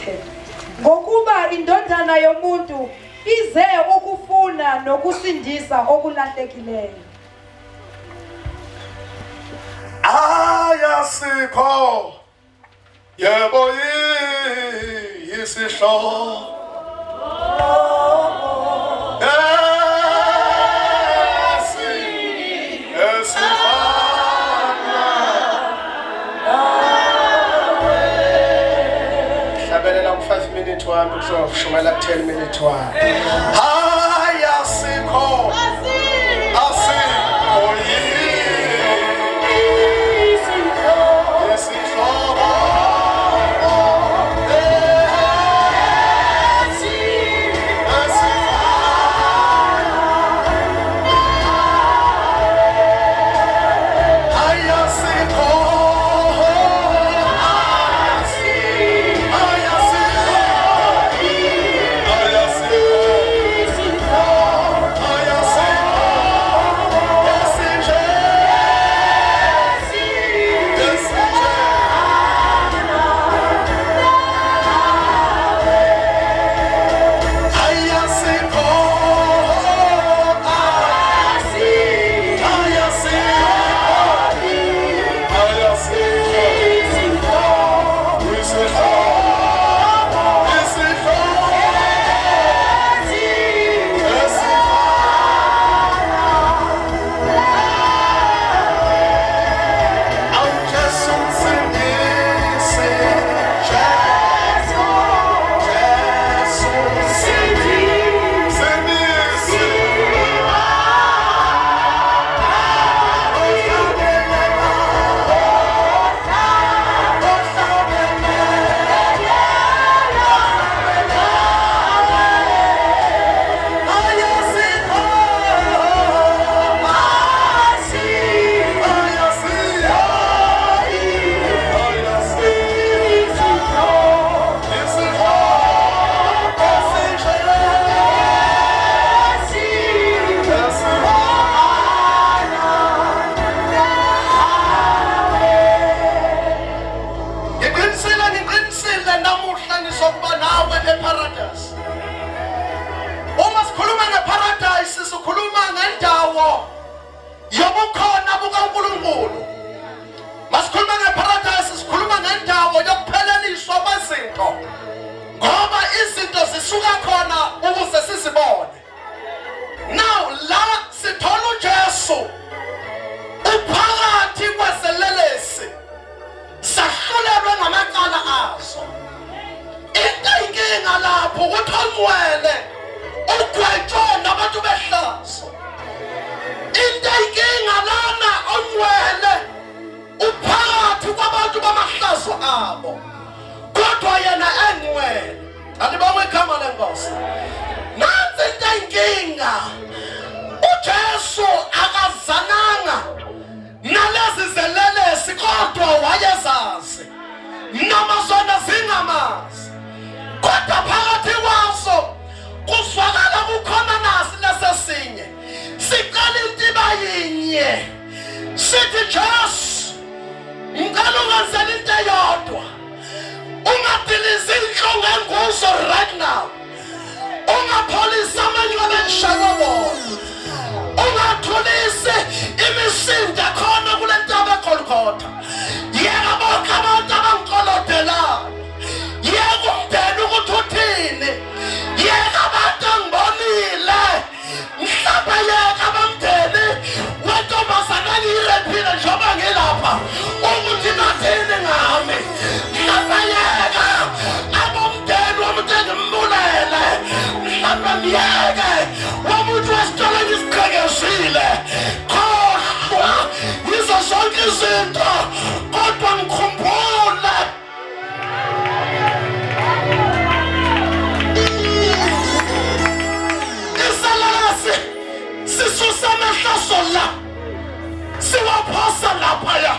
wakhe. Ngokuba indodana yomuntu ize ukufuna nokusindisa okulahlekileyo. Ayasikho yebo yisihlobo esifana nawe. Hlabelela ku-5 minute wami kuzoshumayela ku-10 minute wami. Ayasikho asikho yisihlobo ngoba izinto zisuka khona ukuze sizibone. Now la sithola uJesu uphakathi kwezelelesi sahlulelwe ngamacala azo. Into inkinga lapho ukuthi ongcwele ugwetshwe nabantu behlazo. Into inkinga lana ongcwele uphakathi kwabantu bamahlazo abo, kodwa yena engcwele. Alibongwe igama lenkosi. Nansi into inkinga, uJesu akazananga nalezi zelelesi kodwa wayezazi noma zona zingamazi, kodwa phakathi kwazo kuzwakala kukhona nasi lesesinye sicela intiba yinye sithi Jesu ngicela ungenzele into eyodwa, ungadilizi inhlungu enguzo right now, ungapholisi amanxeba engishaywe wona, ungathulisi imisindo ekhona kule ntaba eGolgotha. Yeka bonke abantu abangikolodelayo, yeka umndeni ukuthi uthini, yeka abantu engibonile, mhlawumbe yeka abamndeni wentombazane engiyirephile njengoba ngilapha ukuthi bathini ngami, mhlawumbe yeka abomndeni womuntu engimbulele, mhlawumbe myeke womuntu wesitolo engisiqhekezile. Khohlwa yizo zonke izinto kodwa ngikhumbule iselelesi sisusa amehlo la siwaphosa laphaya.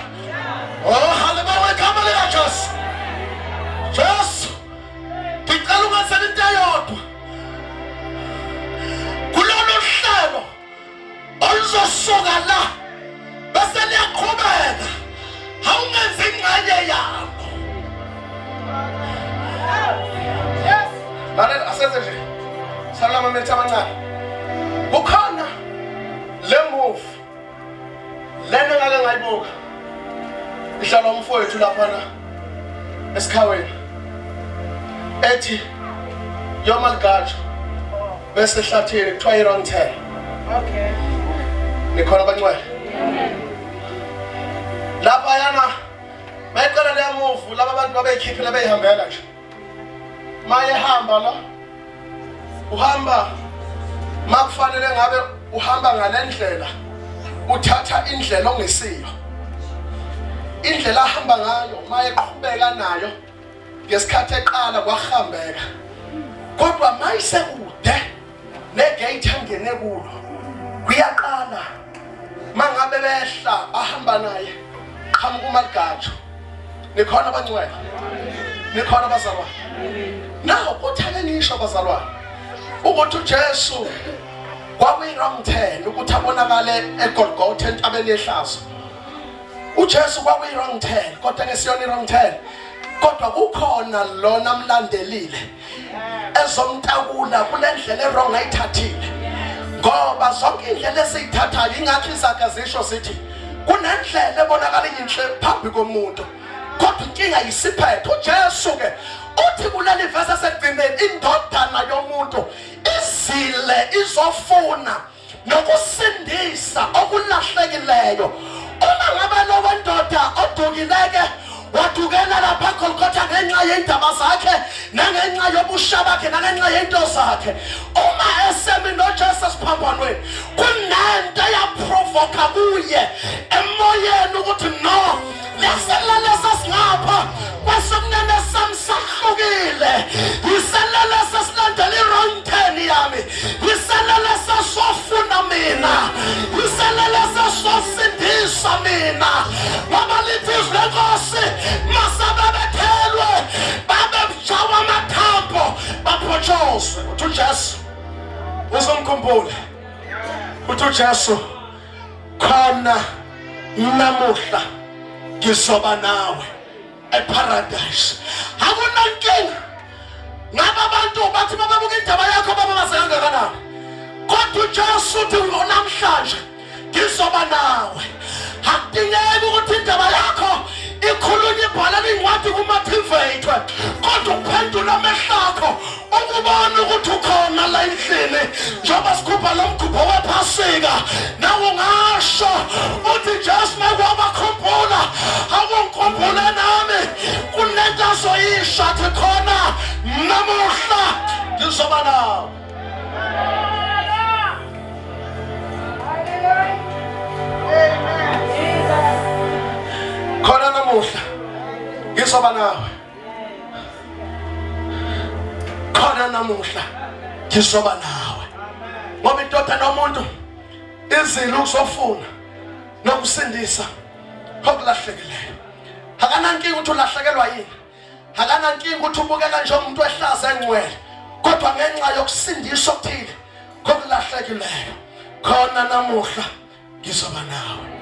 Oh, haleluya, igama likaJesu. Jesu, ngicela ungenzele into eyodwa kulolu hlelo oluzosuka la bese liyaqhubeka, awungenzi ingxenye yakho. Asenze nje salama minute amancane. Kukhona le move lena ngake ngayibuka ihlala umfowethu laphana esikhaweni ethi yomaligajo bese ehlathini kuthiwa i-wrong turn. Okay. Nikhona abancwele? Lapha yana mayiqala leya move laba bantu babeyikhiphela beyihambela nje. Mayehamba la uhamba makufanele ngabe uhamba ngalendlela uthatha indlela ongesiyo. Indlela ahamba ngayo mayeqhubeka nayo ngesikhathi eqala kwahambeka, kodwa mayisekude negate angene kulo kuyaqala mangabe behla bahamba naye qhamuka umaligajo. Nikhona abancwele? Nikhona abazalwane? Naw kuthake ngisho abazalwane ukuthi uJesu kwakuyi-wrong turn ukuthi abonakale eGolgotha entabeni yehlazo. uJesu kwakuyi-wrong turn, kodwa ngesiyona i-wrong turn, kodwa kukhona lona amlandelile ezomtakula kule ndlela e-wrong ayithathile. Ngoba zonke indlela esiyithathayo ingakho izaga zisho zithi kunendlela ebonakala inhle phambi komuntu, kodwa inkinga yisiphetho. uJesu ke uthi kuleli verse esekugcineni, indodana yomuntu izile izofuna nokusindisa okulahlekileyo. Uma ngabe lo wendoda odukileke wadukela lapha eGolgotha ngenxa yendaba zakhe nangenxa yobusha bakhe nangenxa yento zakhe, uma esemi noJesu esiphambanweni kunento eyaprovoka kuye emoyeni ukuthi no, leselele sesingapha kwesokunene sami sahlukile, iselele sesilandela i-wrong turn yami, iselele sesofuna mina, iselele sesosindisa mina. Ngoba lithi izwi lenkosi masabebethelwe babebushawa amathambo baphotshozwe. Uthi uJesu uzomkhumbula, uthi uJesu khona namuhla ngizoba nawe eparadise. Akunankinga ngabe abantu bathi bababuka indaba yakho bababaze kangakanani, kodwa uJesu uthi namhlanje ngizoba nawe. Akudingeki ukuthi indaba yakho ikhulunywe ibhalelwe incwadi kumathiveyithwe, kodwa uphendula amehlo akho ukubona ukuthi ukhona la endlini. Njengoba sigubha lo mgubho wephasika, nawe ungasho uthi Jesu makwabakhumbula awungikhumbule nami, kunento azoyisho athi khona namuhla ngizoba nawe. Khona namuhla ngizoba nawe, khona namuhla ngizoba nawe. Ngoba indodana yomuntu izile ukuzofuna nokusindisa okulahlekileyo. Akanankinga ukuthi ulahlekelwa yini, akanankinga ukuthi ubukeka njengomuntu wehlaza engcwele, kodwa ngenxa yokusindiswa okuthile kokulahlekileyo, khona namuhla ngizoba nawe.